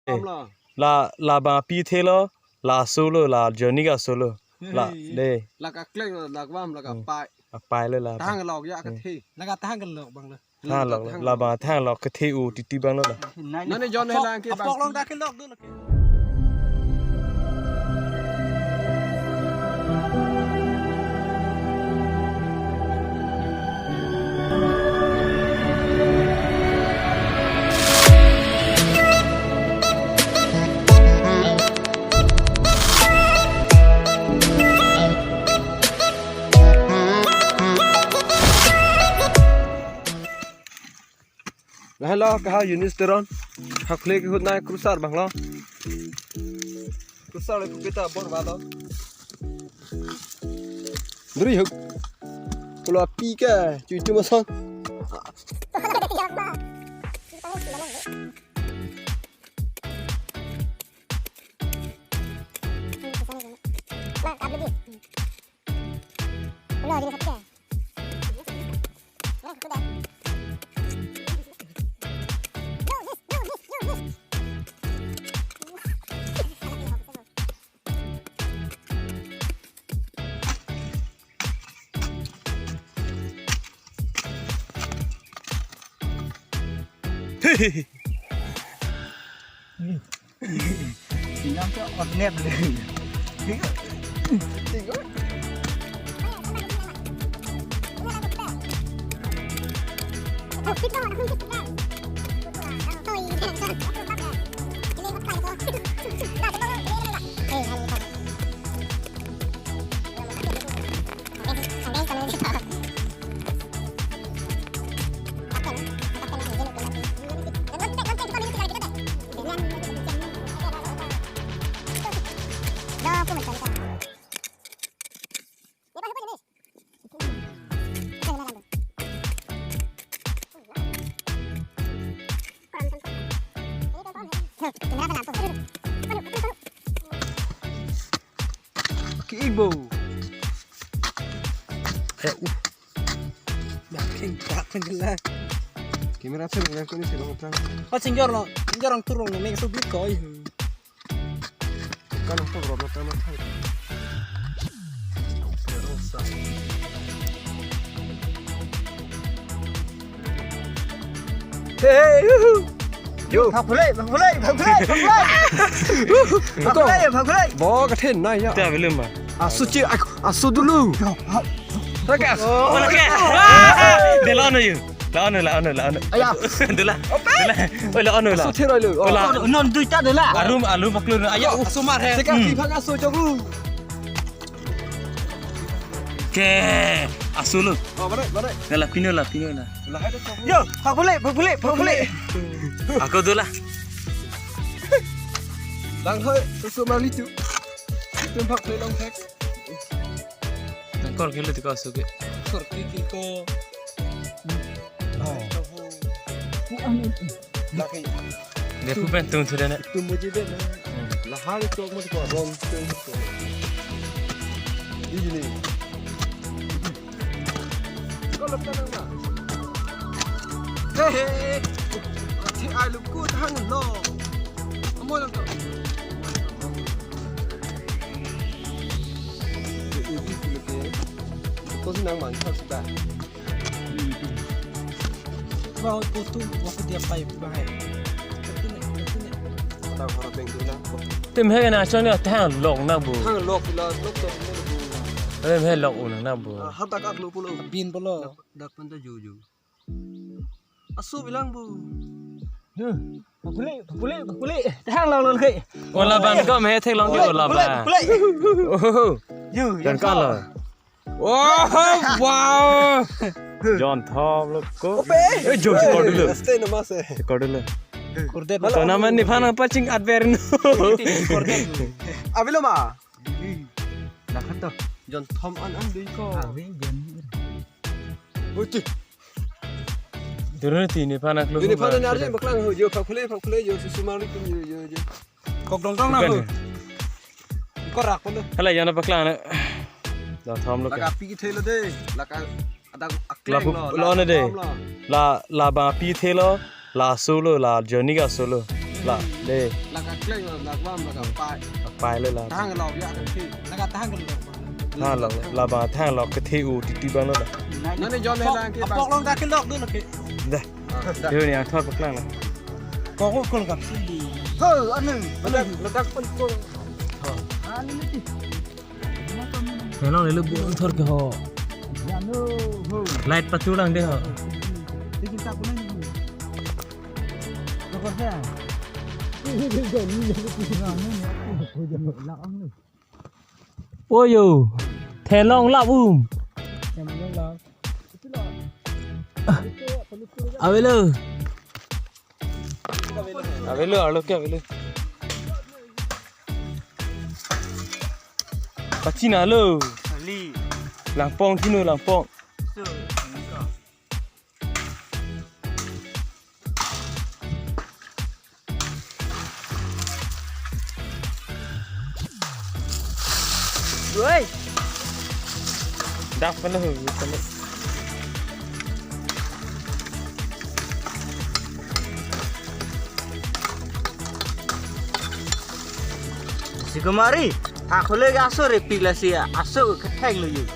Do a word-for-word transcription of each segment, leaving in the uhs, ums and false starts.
Eh, Om lo. La, labang api thelo, la aso lo, la journey ke aso lo. La, Hey. de. La kakleng lo, la kvam, la Hmm. kapai. Apai lo la. Tang lok ya Hmm. kathe. La ka tang lok bang lo. Tang lok, Tang labang tang lok kethe u titi bang lo la. Nai, nai. Nani John Apok, helang ke apok bang. Long dak ke lok do lo ke. Lahelo kaha Eunice Teron. Phakle kehut nai cruiser bang lo. Cruiser le kupita bor valo. Duri huk. Pulo api ke, cucu masang. Sinam ke ornep le. Ki igbo. Eh, uh. Dak king dak king la. Camera se nang kuni se long tang. Oh, sinjor lo, sinjor ang turun lo, neng subit koi. Kan ang turun lo tama thang. Hey, hey, yuhu. Yo. Phak phule, phak phule, phak phule, phak phule. Phak phule, phak phule. Bo kathin nai ya. Ta belum ba. Asu chi, ak-, asu dulu. Rakas. Oh, lake. De la-on yo. La-on, la-on, la-on. Aya. De la. De la. Oi, la-on la. Asu thero lo. Oh, la. Non duita de la. Arum, alu paklun. Aya. Asu mar he. Sekarang Hmm. Phak asu choklu. Ke, asu lo. Oh, bare, bare. Nala pino la, pino la. La hai to. Yo, phak phule, phak phule, phak phule. Ako dola. Lang hoi, susu mali tu. Itu phak phule long phak. Nangkol kilo tiko asu ke. Kor ki ki ko. Oh. Laki. Dia ku pen tung sudah nak. Itu muji dia na. Hmm. Lahar itu aku mau ko rong tung ko. Ini. Ko lok ka nang ma. He he. Ati ai luk ku thang lo. Amo lang ko. Ko si nang man thak sudah. Ba oi putu, ba putu dia pai bai. Tang hara peng tu na. Tim he na chon ya tang lok na bu. Tang lok la, lok to. Tim he lok un na bu. Ah, hap dak ak lo pulo. Bin pulo. Dak, dak pen ta ju ju. Asu bilang bu. Huh. Phak phule, phak phule, phak phule. Tang long long he. Ola ban ko me theklong ke ola ban. Phak phule, phak phule. Oh. Yo, dan ya, kala. Oh, wow. John Thom lo ko. Ope. Eh, John, record dulu. Stay nama se. Record dulu. Kurde. Tournament nephan apa ching adver no. Kurde. Abi lo ma. Nakhan to. John Thom an an dei ko. Abi John. Uti. Dulu ti nephan aklo. Nephan na arje paklang ho jo, phak phule, phak phule jo, susu mari tum jo, jo, jo. Kok dong dong na ho. Ko rak ko lo. Hala jana paklang na. John Thom lo. Laka pi thelo de. Laka ada la akleng phu-, lo, lo la ne de. Thom lo. La, labang api thelo, la aso lo, la journey ke aso lo. La, le. La kakleng lo, la bam, la kapai. Kapai le la. Thang lo ya, kathi. La kathang lo. Thang lo, la ba thang lo, kathi u titi bang lo la. Nani jon le lang ke bang. Apok long dak ke lok dun ke. Dah. Ah, dah. Yo ni athor paklang la. Kok kok kok. Ho, anu. Ledak, ledak pun pun. Hello, hello, bu thor ke ho. Light patu lang de ho. Oyo, thelong la um. Avelo. Avelo, arlo ke avelo. Pachina lo. Ali. Langpong chino langpong. So, so. Woi. Dak pala ho, pala. Si kumari, aku lagi aso re pila si aso ketheng lo yun.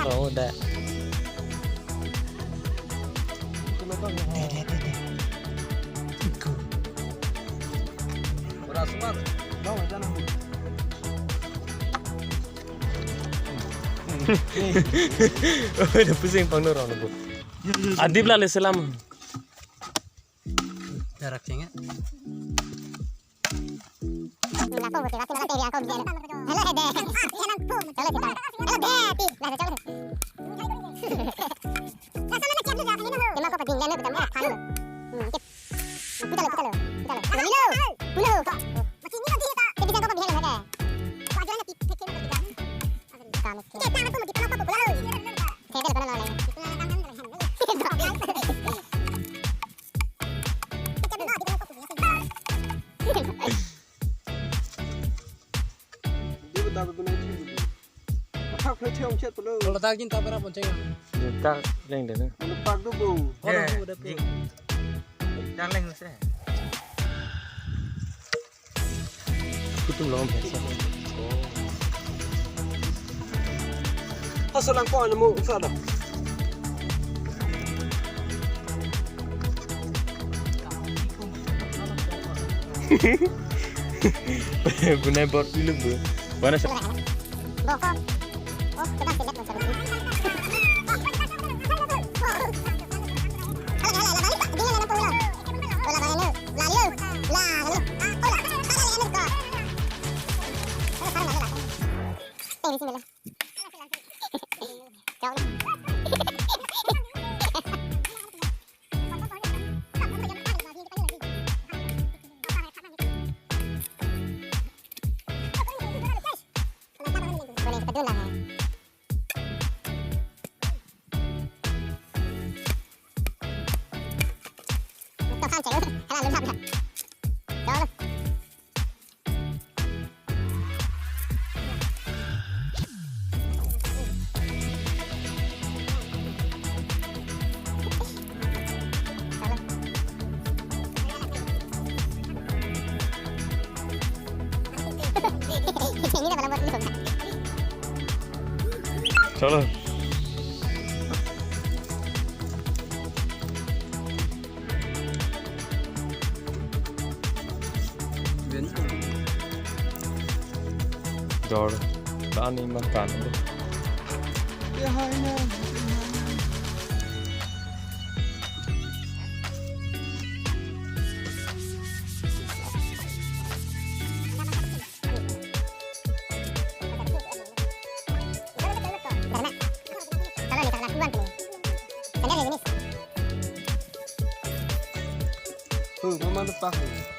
Oh, udah. Deh, deh, deh, deh. Iku. Oh, udah pusing pang nurong, Bu. Adip la le selam. Jarak cengek. Kalau tak jin tak berapa bonceng. Jin tak leng deh, ne? Kalau tak tu, Bu. Oh, eh, udah, Bu. Jin. Tak leng, sih. Kutum long biasa. Asal langpong anu mo sa dah. Bunai bor ilu, Bu. Mana sa? Bokok. Oh, kita select macam ni. Chalo. Dor. Ani makan. Tuh, mama depan.